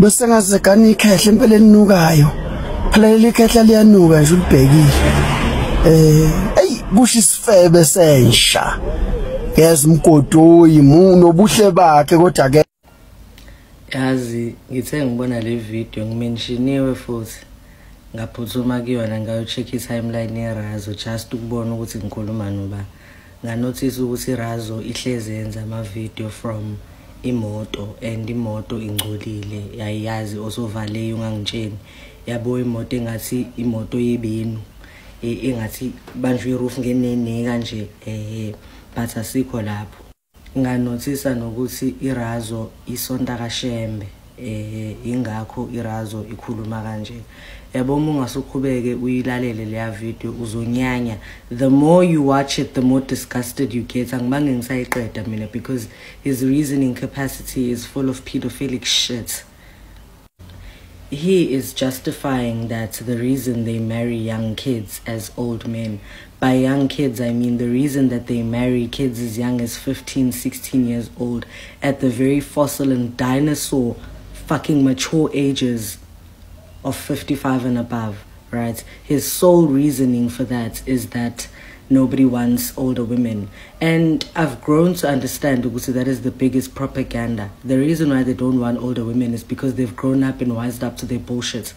Bese ngazegana ikhehle impela elinukayo. Phela leli khehla liyanuka nje ulibhekile. Ey kusho isifebe sensha. Yazi umgodoyi nobuhle bakhe kodwa ke yazi ngithe ngibona le video ngimenshiniwe futhi ngaphuthuma kuyona ngayo-check i-timeline yeRazo just ukubona ukuthi ngikhuluma noba. Nganothisa ukuthi iRazo ihlezi yenza ama-video from imoto and imoto ingcolile, yayiyazi osovaleyo ungangitsheni. Yabo imoto engathi imoto yebenu engathi banjwe i-roof ngenene kanje, but asikho lapho. Nganothisa nokuthi iRazo isonta kaShembe, ingakho iRazo ikhuluma kanje. Yabo uma ungasuqhubeke uyilalele leya video uzonyanya. The more you watch it, the more disgusted you get. Angibange ngisayiqeda mina because his reasoning capacity is full of pedophilic shit. He is justifying that the reason they marry young kids as old men. By young kids, I mean the reason that they marry kids as young as 15, 16 years old at the very fossil and dinosaur fucking mature ages of 55 and above, right? His sole reasoning for that is that nobody wants older women. And I've grown to understand ukuthi that is the biggest propaganda. The reason why they don't want older women is because they've grown up and wised up to their bullshit.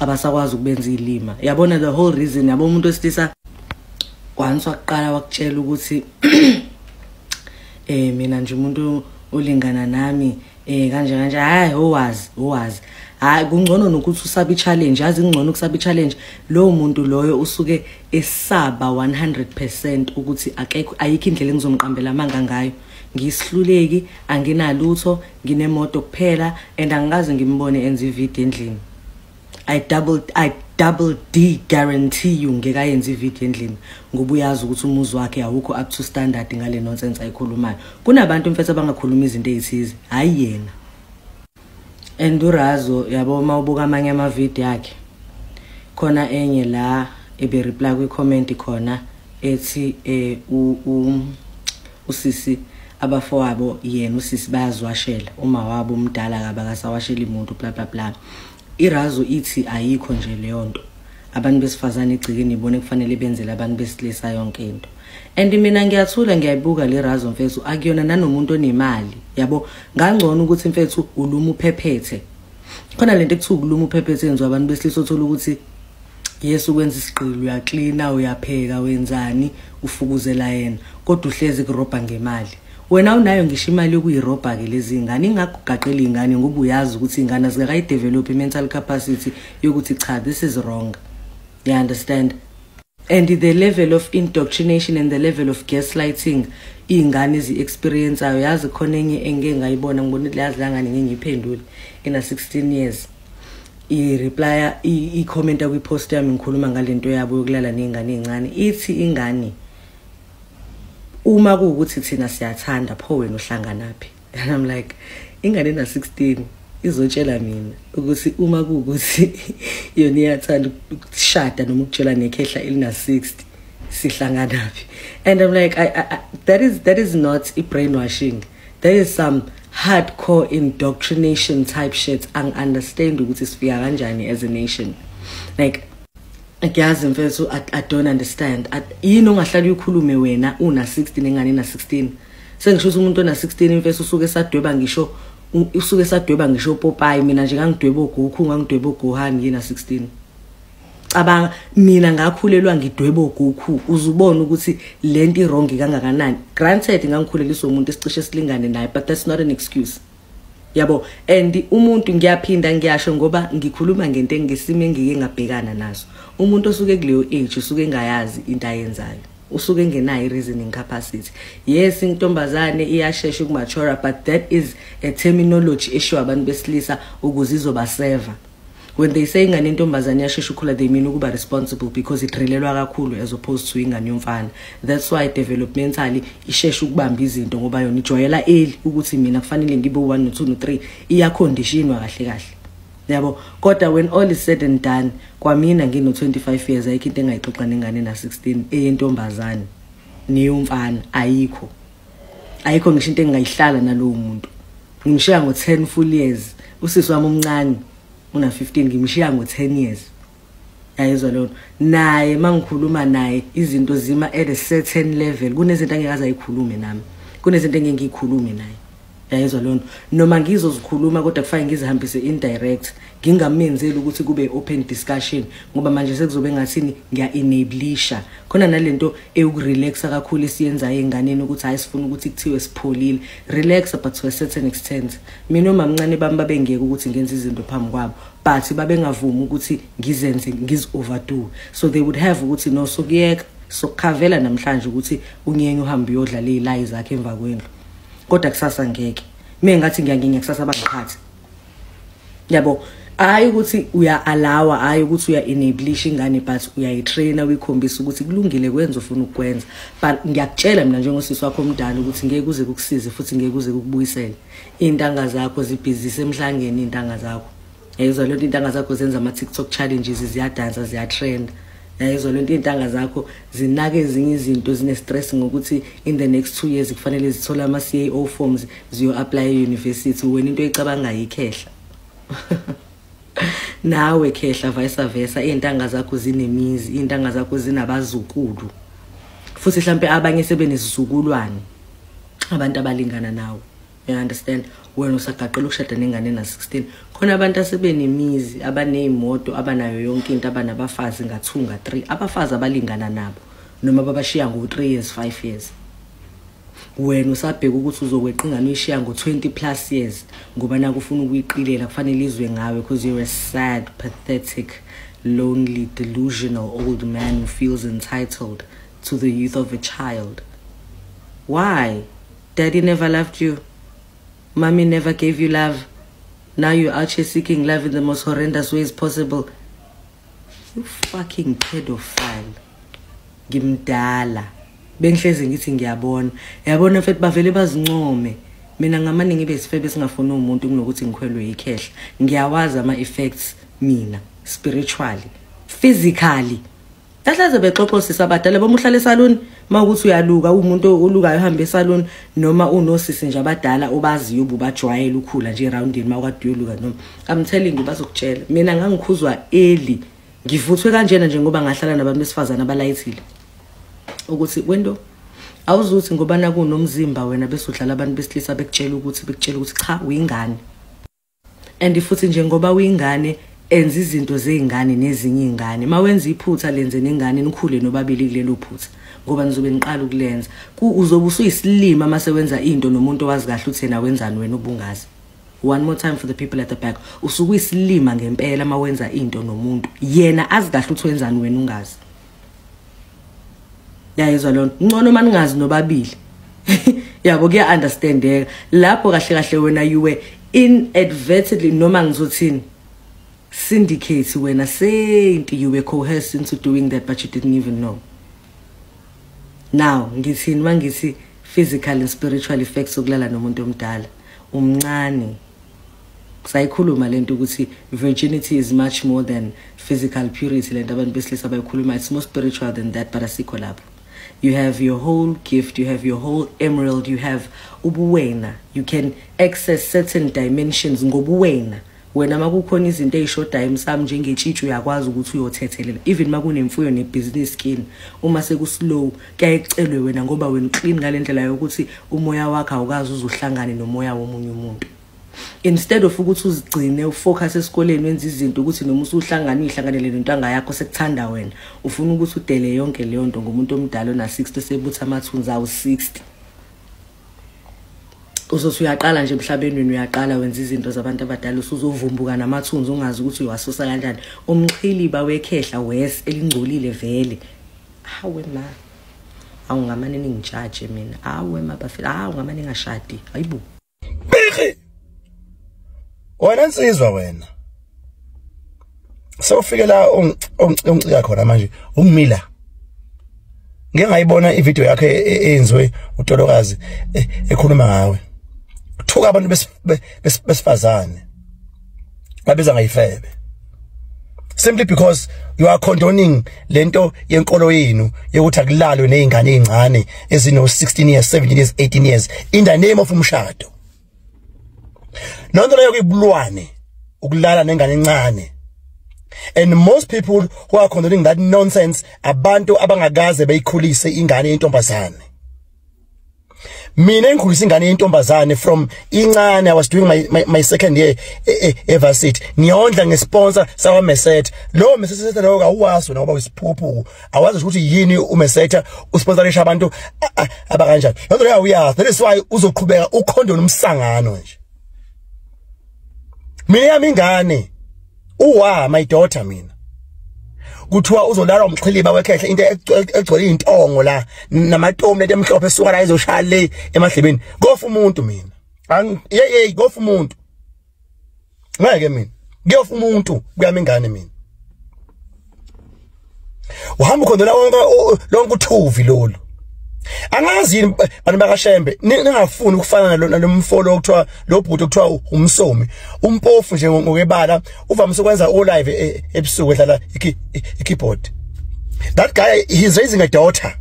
Abasakwazi ukubenza ilima. Yabona the whole reason, yabo umuntu wesilisa once waqala wakutshela ukuthi mina nje umuntu olingana nami kanje kanje, hayi owazi hayi kungcono nokuthi usabe i-challenge. Yazi kungcono ukusaba i-challenge. Lowo muntu loyo usuke esaba 100% ukuthi akekho, ayikho indlela engizomqambela amanga ngayo. Ngisihluleki, anginalutho, nginemoto kuphela and angikaze ngimbone enza ivideo endlini. I double D guarantee you ngeke ayenze ivideo endlini ngoba uyazi ukuthi umuzi wakhe awukho up to standard ngale nonsense ayikhulumayo. Kunabantu mfethu abangakhuluma izinto ezithize, hayi yena. And uRazo yabo uma ubuka amanye amavideo yakhe, khona enye la ebe reply kwi comment khona ethi usisi abafowabo yena usisi bayazwashela, uma wabo umdala kabi akasawashela imuntu bla bla bla. iRazo ithi ayikho nje leyo nto. Abantu besifazane egcikeni ibone kufanele benzele abantu besilisa yonke into. And mina ngiyathula ngiyayibuka le Razo mfethu, akuyona nanomuntu onemali. Yabo ngangcono ukuthi mfethu uluma uphephethe. Khona lento ekuthiwa ukuluma uphephethe yenziwa abantu besilisa, othola ukuthi yes ukwenza isiqilo, uyaklina, uyapheka, wenzani, ufukuzela yena, kodwa uhlezi kurobha ngemali. Wena unayo ngisho imali yokuyirobha ke lezi ingane, ingakugaqela ingane ngoba uyazi ukuthi ingane azikakayidevelop i-mental capacity yokuthi cha, this is wrong. You understand? And the level of indoctrination and the level of gaslighting ingane ezi-experience-ayo, yazi khona enye engike ngayibona, ngibona ukuthi yazi la ngane ngeke ngiyiphendule, ina 16 years i-replya i-commenta kwi-post yami ngikhuluma ngale nto yabo yokulala ney'ngane ey'ncane. Ithi ingane uma kuwukuthi thina siyathanda pho wena uhlanganaphi? And I'm like, ingane ena 16 izotshela mina ukuthi uma kuwukuthi yona iyathanda ukushada noma ukutshela nekhehla elina 60 sihlanganaphi? And I'm like, I that is not a brainwashing. That is some hardcore indoctrination type shit. I understand ukuthi sifika kanjani as a nation. Like ngiyazi mfethu, I don't understand. Yini ongahlala ukhulume wena una 16 engane ina 16? Sengisho ukuthi umuntu ona 16 mfethu usuke esadweba ngisho, usuke esadweba ngisho Popeye. Mina nje ngangidweba oGoku, ngangidweba oGohan ngina 16. Cabanga mina ngakhulelwa ngidweba oGoku, uzubona ukuthi lento i-wrong kangakanani. Granted ngangikhuleliswa umuntu esicishe silingane naye, but that's not an excuse. Yabo, and umuntu ngiyaphinda ngiyasho ngoba ngikhuluma ngento engesimo engike ngabhekana naso. Umuntu osuke kuleyo age usuke engayazi into ayenzayo, usuke engenayo i-reasoning capacity. Yes, intombazane iyashesha ukumature, but that is a terminology eshiwo abantu besilisa ukuze izobaseva. When they say ingane intombazane iyashesha ukukhula, they mean ukuba responsible because idrilelwa kakhulu as opposed to ingane yomfana. That's why developmentally ishesha ukubamba izinto ngoba yona ijwayela early ukuthi mina kufanele ngibe 1 no 2 no 3, iyaconditionwa kahle kahle. Yabo, kodwa when all is said and done, kwamina ngino 25 years ayikho into engayixoxa nengane na 16 eyentombazane neyomfana, ayikho. Ayikho ngisho into engayihlala nalowo muntu. Ngishiya ngo 10 full years Usisi wami omncane una 15, ngimshiya ngo-10 years. Yayizwa leyo? Naye mangikhuluma naye, izinto zima at a certain level. Kunezinto angeke aze ayikhulume nami, kunezinto engeke ngiyikhulume naye. Yayizwa leyo nto? Noma ngizozikhuluma, kodwa kufanele ngizihambise indirect, ngingamenzeli ukuthi kube open discussion, ngoba manje sekuzobe ngathini, ngiya-enablisha khona nalento ewukurelaxa kakhulu esiyenzayo ey'nganeni, ukuthi hhayi, sifuna ukuthi kuthiwe sipholile. Relaxa, but to a certain extent. Mina omamncane bami babengeke ukuthi ngenze izinto phambi kwabo, but babengavumi ukuthi ngizenze, ngizi-overdo. So they would have ukuthi, no, sokuyeka, sokukhavela namhlanje ukuthi unyenye uhambe uyodlala iy'layi zakhe emva kwendlu, kodwa kusasa ngeke. Mina ngathi ngiyanginya kusasa, bangiqhathe, yabo. Hayi ukuthi uya-allowa, hayi ukuthi uya-enablisha ingane, but uyayitraina, uyikhombisa ukuthi kulungile kwenza ufuna ukukwenza. But ngiyakutshela mina njengosisi wakho omdala ukuthi ngeke kuze kukusize, futhi ngeke kuze kukubuyisele. Iy'ntanga zakho zibhizise emhlangeni, iy'ntanga zakho, yayizwa lento? Iy'ntanga zakho zenza ama-TikTok challenges, ziyadansa, ziyatrenda, yayizwa lento? Iy'ntanga zakho zinake ezinye izinto, zine-stress ngokuthi in the next 2 years kufanele zithole ama-CAO forms, ziyo-apply e-university. Wena into oyicabangayo ikhehla. Nawe khehla, vice versa, iy'ntanga zakho zinemizi, iy'ntanga zakho zinabazukulu, futhi mhlampe abanye sebenesizukulwane, abantu abalingana nawe. You understand? Wena usagaqela ukushada nengane ena-16. Khona abantu asebenemizi, abaney'moto, abanayo yonke into, abanabafazi nga-2, nga-3, abafazi abalingana nabo noma babashiya ngo-3 years, 5 years. Wena usabheka ukuthi uzokweqa ingane, uyishiya ngo-20 plus years, ngoba naku ufuna ukuyiqilela, kufanele izwe ngawe, because you're a sad, pathetic, lonely, delusional old man who feels entitled to the youth of a child. Why? Daddy never loved you, mommy never gave you love. Now you're out here seeking love in the most horrendous ways possible. You fucking pedophile. Ngimdala, bengihlezi ngithi ngiyabona, yabona mfethu, bavele bazincome. Mina ngamane ngibe isifebe singafuni umuntu kunokuthi ngikhwelwe ikhehla. Ngiyawazi ama-effects mina, spiritually, physically. Kahlaze bexoxa abadala boma uhlala esaluni, mawukuthi uyaluka, umuntu olukayo uhambe esaluni, noma unosisi nje abadala obaziyo, ububajwayele ukhula nje eroundini, mawukade uyoluka noma, I'm telling you, bazokutshela. Mina ngangikhuzwa early, ngivuthwe kanjena nje ngoba ngahlala nabantu besifazane abalayithile, ukuthi wento awuzuthi ngoba nakunomzimba wena bese udlala abantu besilisa, bekutshela ukuthi cha, uyingane, and futhi njengoba uyingane, enza izinto zey'ngane nezinye iy'ngane. Uma wenza iphutha, lenze nengane, nikhule nobabili kulelo phutha, ngoba nizobe niqala ukulenza. Uzobe usuyisilima uma sewenza into nomuntu owazi kahle ukuthi yena wenzani, wena ubungazi. One more time for the people at the back: usuke uyisilima ngempela uma wenza into nomuntu yena azi kahle ukuthi wenzani, wena ungazi. Yayizwa lona? Ngcono uma ningazi nobabili, yabo, kuya-understandeka lapho. Kahle kahle wena you were inadvertently, noma ngizothini, syndicate wena saint, you were coerced into doing that, but you didn't even know. Now ngithini mangithi physical and spiritual effects okulala nomuntu omdala umncane? Sayikhuluma lento ukuthi virginity is much more than physical purity, lento abantu besilisa bayikhuluma. It's more spiritual than that, but asikho lapho. You have your whole gift, you have your whole emerald, you have ubuwena. You can access certain dimensions ngobuwena. Wena makukhona izinto ey'shodayo emsamo, njengetshitshi, uyakwazi ukuthi uyothethelela. Even makunemfuyo nebhizinisi kini, uma sekuslow, kuyaye kucelwe wena, ngoba wena clean ngale ndlela yokuthi umoya wakho awukazi uze uhlangane nomoya womunye umuntu. Instead of ukuthi uzigcine, ufocus esikoleni, wenze izinto ukuthi noma usuhlangana uyihlanganele nentanga yakho, sekuthanda wena, ufuna ukuthi udele yonke leyo nto ngomuntu omdala ona-60, sebutha amathunzi awu-60. Uzothi uyaqala nje emhlabeni, wena uyaqala wenza izinto zabantu abadala, usuzovumbuka namathunzi ungazi ukuthi uyawasusa kanjani, umxhiliba wekhehla wes elingcolile vele. Hawe ma, awungamane ningijaje mina. Awe ma bafela, awu ngamane ngashadi, hayibo. Bixi. Wena nsizwa, wena. Sewufike la ongicika khona manje umila. Ngeke ngayibona ivideo yakhe eyenziwe utolokazi ekhuluma ngawe. Uthuka abantu besifazane. Babiza ngayifebe. Simply because you are condoning lento yenkolo yenu yokuthi akulalwe nezingane ezincane ezino 16 years, 17 years, 18 years in the name of umshado. Lonto leyo kuyibulwane ukulala nengane encane. And most people who are condoning that nonsense abantu abangakaze beyikhulise ingane yentombazane. Mina engikhulisa ingane yentombazane from incane. I was doing my second year e-varsity, ngiyondla nge-sponsor sakwa Mesetha. Lo Mesetha lo awuwazi wena ngoba uyisiphuphu, awazi ukuthi yini uMesetha, usponsorisha abantu abakanjani. Lento leyo awuyazi, that is why uzoqhubeka ukhondone umsangano nje. Mina yami ingane uwa my daughter, mina kuthiwa uzolala umxhiliba wekhehle, into egcwele intongo la namatomi, lento emhlophe esuka la izoshaya le emadlebeni, kofa umuntu. Mina hey, kofa umuntu, ngeke mina kuyofa umuntu kuyami ingane. Mina uhamba ukhondona wonke lonke uthuvi lolu. Angazi yini bantu bakaShembe ningafuni ukufana nalomfolo okuthiwa lo bhuti okuthiwa umsomi, umpofu nje ngokwebala, uvamise ukwenza o live ebusuku edlala i-keyboard. That guy, he's raising a daughter.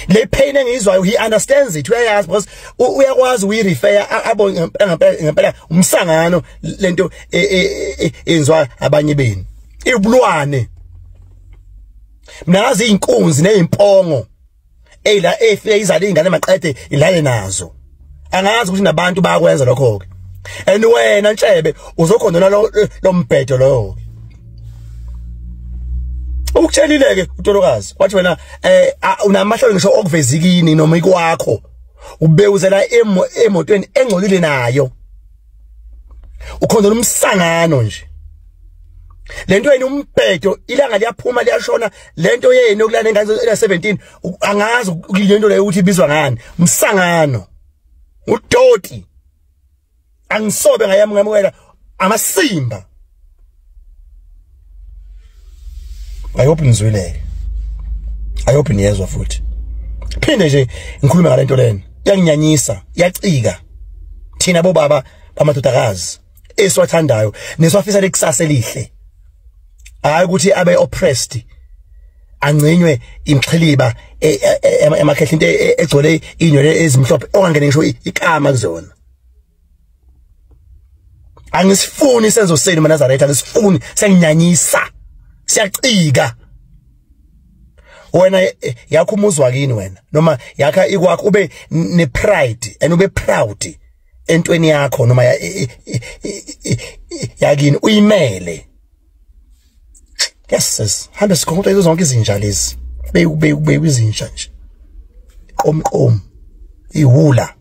Le pain engiyizwayo, he understands it, uyayazi because uyakwazi uyi-refer abo ngempela umsangano lento enziwa abanye benu, ibulwane. Mina ngazi inkunzi nezimpongo eyila efike izale ingane maqede ilale nazo. Angazi ukuthi nabantu bayakwenza lokho ke. And wena Ntshebe uzokhondona lo mbhedo loyo. Ukutshelile ke utolokazi wathi wena unamahlelo ngisho okuveza ikini noma ikwakho, ubewuzela emotweni engcolile nayo, ukhondona umsangano nje. Lento yenu umbhedo, ilanga liyaphuma liyashona. Lento yenu okulana ingane ena 17, angazi lento leyo ukuthi ibizwa ngani, umsangano, udoti. Angisobe ngayami ngamukela amasimba. I hope nizwileke, I hope niyezwa futhi. Phinde nje ngikhulume ngalento lena, iyanginyanyisa, iyacika. Thina bobaba bamadodakazi esiwathandayo nesiwafisa lekusasa elihle, hayi ukuthi abe oppressed, angcinywe imxhiliba emakhehla, into egcwele inywele ezimhlophe ongangene ngisho ikama kuzona. Angisifuni isenzo senu maNazaretha, angisifuni, senginyanyisa, siyacika. Wena yakho umuzwa kini wena noma yakha ikwakho, ube ne pride and ube proud entweni yakho noma yakini, uyimele. Yes sis, hambe sikhonto zonke izinja lezi, beyube izinja nje, qomqom ihula.